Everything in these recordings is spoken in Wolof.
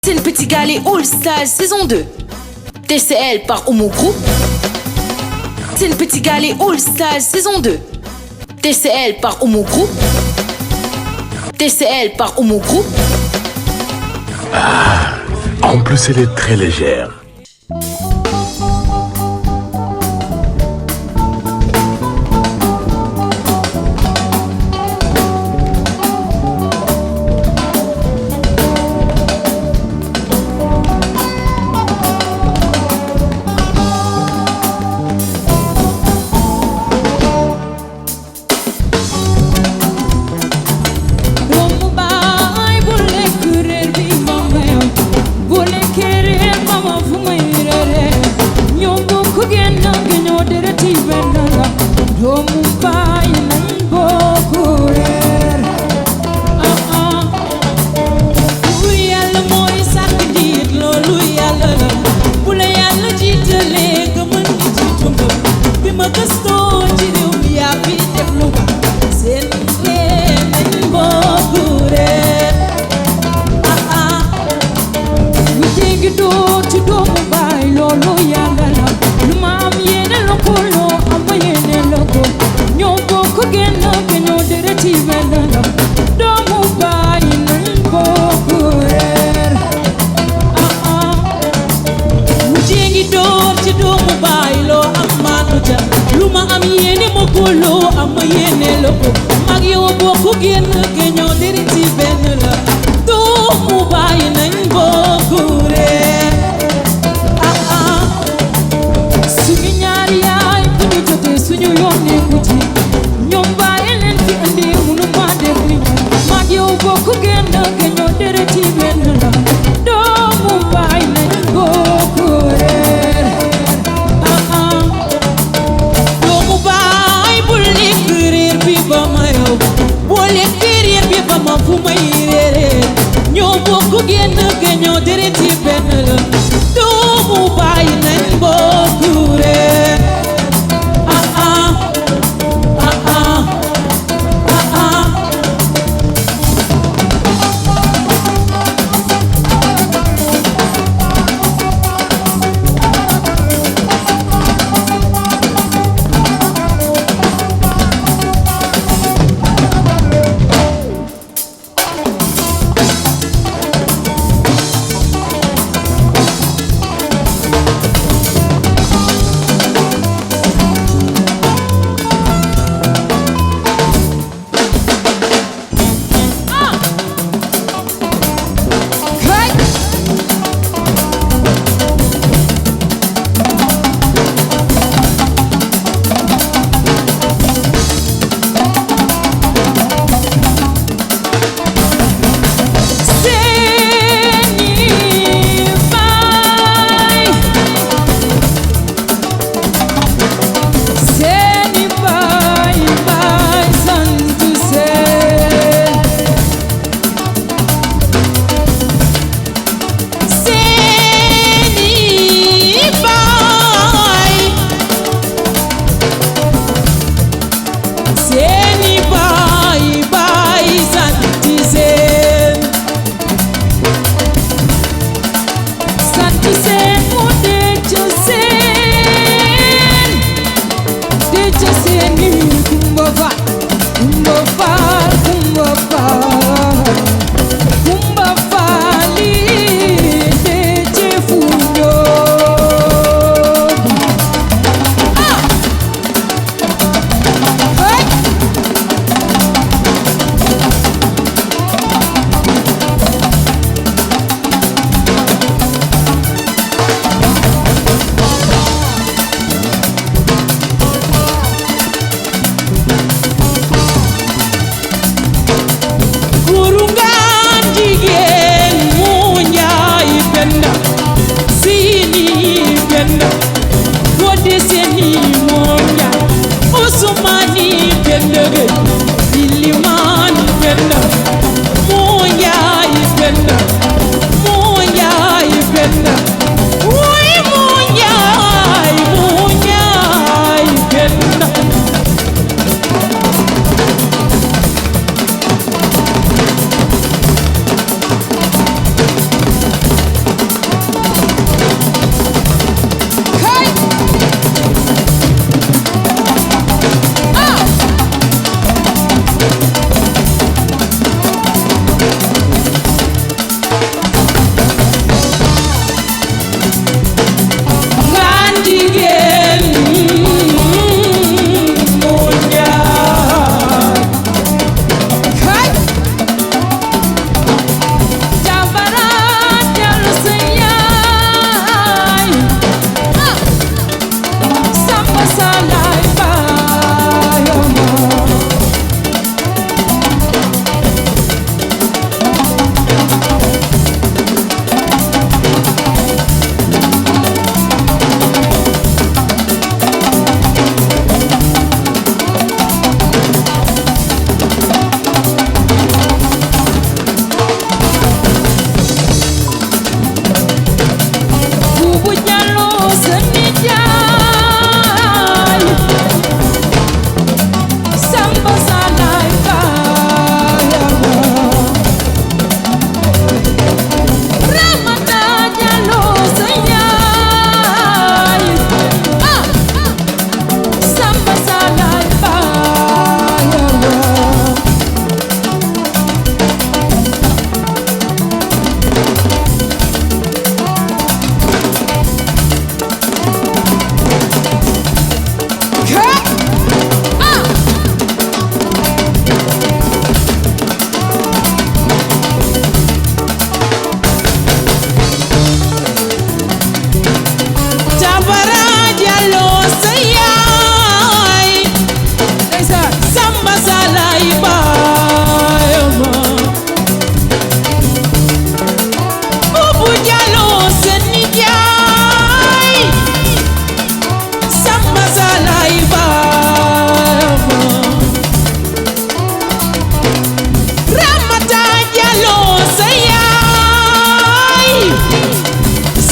C'est le Petit Galet All Stars saison 2. TCL par Homo Group. C'est le Petit Galet All Stars saison 2. TCL par Homo Group. TCL par Homo Group. Ah, en plus elle est très légère.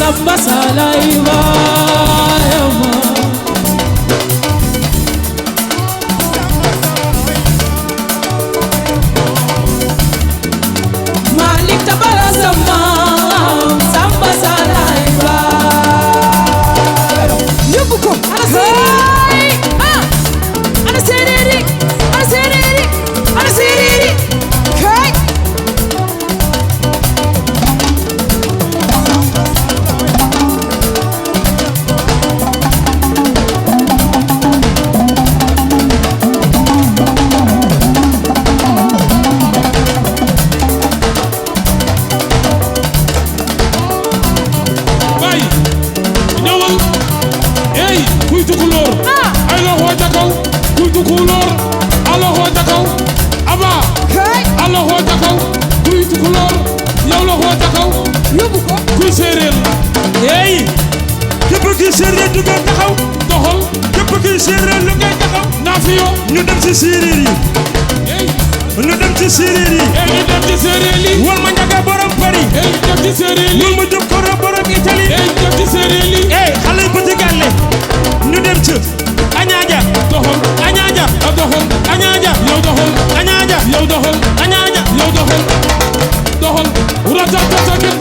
Samba Salaiva Malik Tabara Samba Salaiva Yubuko Ana sereri Hey séeréer du ngeen taxaw doxal képp kuy séeréer lu ngeen taxaw naafiyo ñu dem ci séeréer yi ñu dem ci séeréer yi ñu dem ci séeréer yi wal ma ñaga borom Paris ñu dem ci séeréer yi wal ma jóg koro borom Italie ñu dem ci séeréer yi xale yi petit gàlle ñu dem ci añaaja doxal añaaja doxal añaaja yow doxal añaaja yow doxal añaaja yow doxal uratatatakit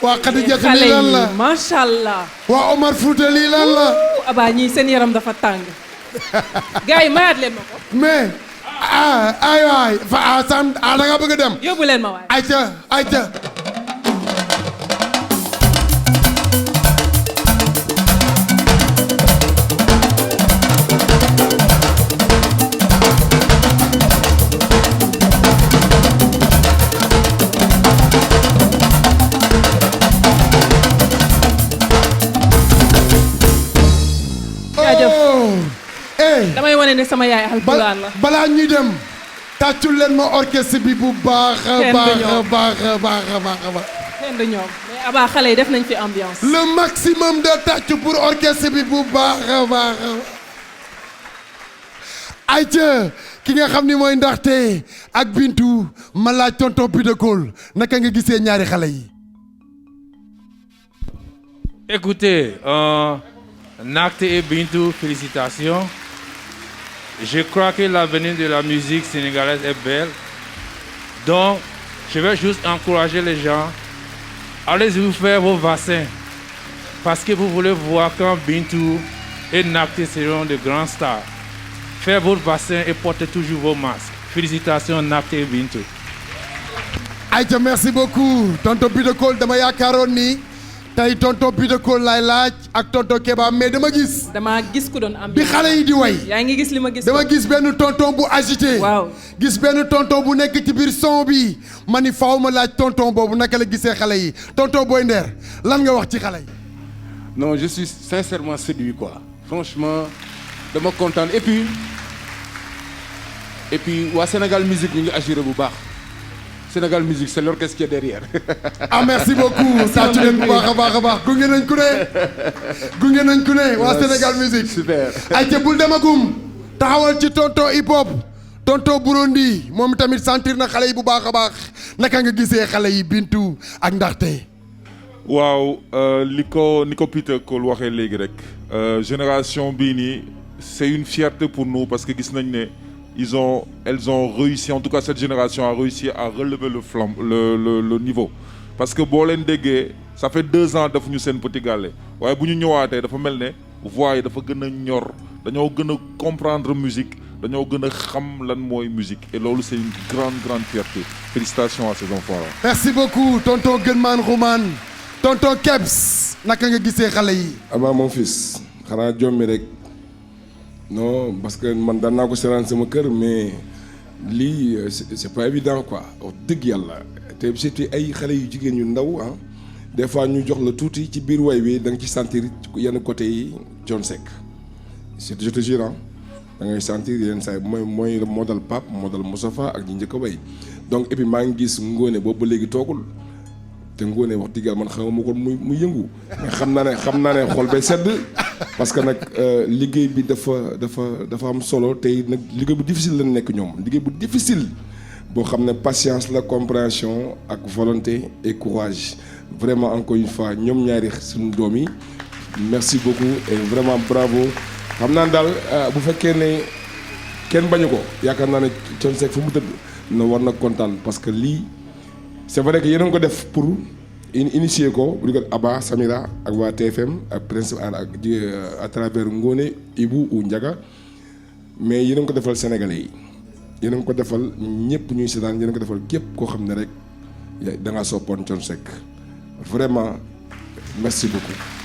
waa Khadija lii lan la macha allah. waa Omar Fouta lii lan la. Aba ñii seen yaram dafa tàng. gars yi mayaat leen ma ko. mais ay waay fa san da nga bëgg a dem. yóbbu leen ma waay. ayca. damay wane ne sama yaay alxuraan la. balaa ñuy dem tàccul leen ma orchestre bi bu baax a baax. kenn du ñoom mais Aba xale yi def nañ fi ambiance. le maximum de tàcc pour orchestre bi bu baax a baax. ayca ki nga xam ni mooy ndaxte ak Bintu ma laaj tonton Pidecol naka nga gisee ñaari xale yi. Écoutez, Ndaxte et Bintu, félicitations. Je crois que l'avenir de la musique sénégalaise est belle. Donc, je vais juste encourager les gens. Allez vous faire vos vaccins. Parce que vous voulez voir quand Bintu et Ndaxte seront de grands stars. Faites vos vaccins et portez toujours vos masques. Félicitations Ndaxte et Bintu. Aïcha, merci beaucoup. Tonton Pidecol, dama yaakaaroon ni tey tonton Pidecol laay laaj ak tonton Keba mais dama gis ku doon am bi xale yi di way yaa ngi gis li ma gis dama gis benn tonton bu agité waaw gis benn tonton bu nekk ci biir son bi ma ni faaw ma laaj tonton boobu naka la gisee xale yi tonton Boy Nder lan nga wax ci xale yi. Non, je suis sincèrement séduit quoi. Franchement dama kontaan et puis waa Sénégal musique ñu ngi agiré bu baax. Sénégal Musique, c'est l'orchestre qui est derrière. Ah, merci beaucoup. Tàccu leen bu baax a baax gunge nañ ku ne waa Sénégal Musique. Super. ayca bul demagum taxawal ci tonton hip hop tonton Burundi moom tamit sentir na xale yi bu baax a baax naka nga gisee xale yi Bintu ak Ndaxte. waaw ni ko Pidecol waxee léegi rek génération bii nii c'est une fierté pour nous parce que gis nañ ne. Elles ont réussi, en tout cas cette génération a réussi à relever le niveau. Parce que boo leen déggee ça fait 2 ans defuñu seen petit gallé waaye bu ñu ñëwaatee dafa mel ne voix yi dafa gën a ñor dañoo gën a comprendre musique dañoo gën a xam lan mooy musique et loolu c'est une grande fierté félicitations à ces enfants-là. merci beaucoup tonton Gunman Roman tonton Kebs naka nga gisee xale yi. Ama mon fils xanaa jommi rek non parce que man daan naa ko seetaan sama kër mais lii c'est pas évident quoi wax dëgg yàlla te c'était ay xale yu jigéen yu ndaw ah des fois ñu jox la tuuti ci biir way bi da nga ci sentir yenn côté yi Thione Seck je te jure da ngay sentir yenn saa mooy modal Pape modal Moustapha ak ñi njëkk a way donc et puis maa ngi gis Ngoné boobu ba léegi toogul te Ngoné wax dëgg yàlla man xamuma ko muy yëngu mais xam naa ne xol bay sedd parce que nag liggéey bi dafa am solo tey nag liggéey bu difficile la nekk ñoom liggéey bu difficile boo xam ne patience la compréhension ak volonté et courage vraiment encore une fois ñoom ñaari suñu doom yi merci beaucoup et vraiment bravo xam naa daal bu fekkee ne kenn bañu ko yaakaar naa ne Thione Seck fu mu tëdd na war na kontaan parce que lii c'est vrai que yéen a ngi ko def pour initier ko bu ko Abba Samira ak waa TFM ak Prince ak à travers Ngoné Ibou ou Ndiaga mais yéen a ngi ko defal Sénégalais yi yéen a ngi ko defal ñëpp ñuy seetaan yéen a ngi ko defal képp koo xam ne rek da ngaa soppoon Thione Seck vraiment merci beaucoup.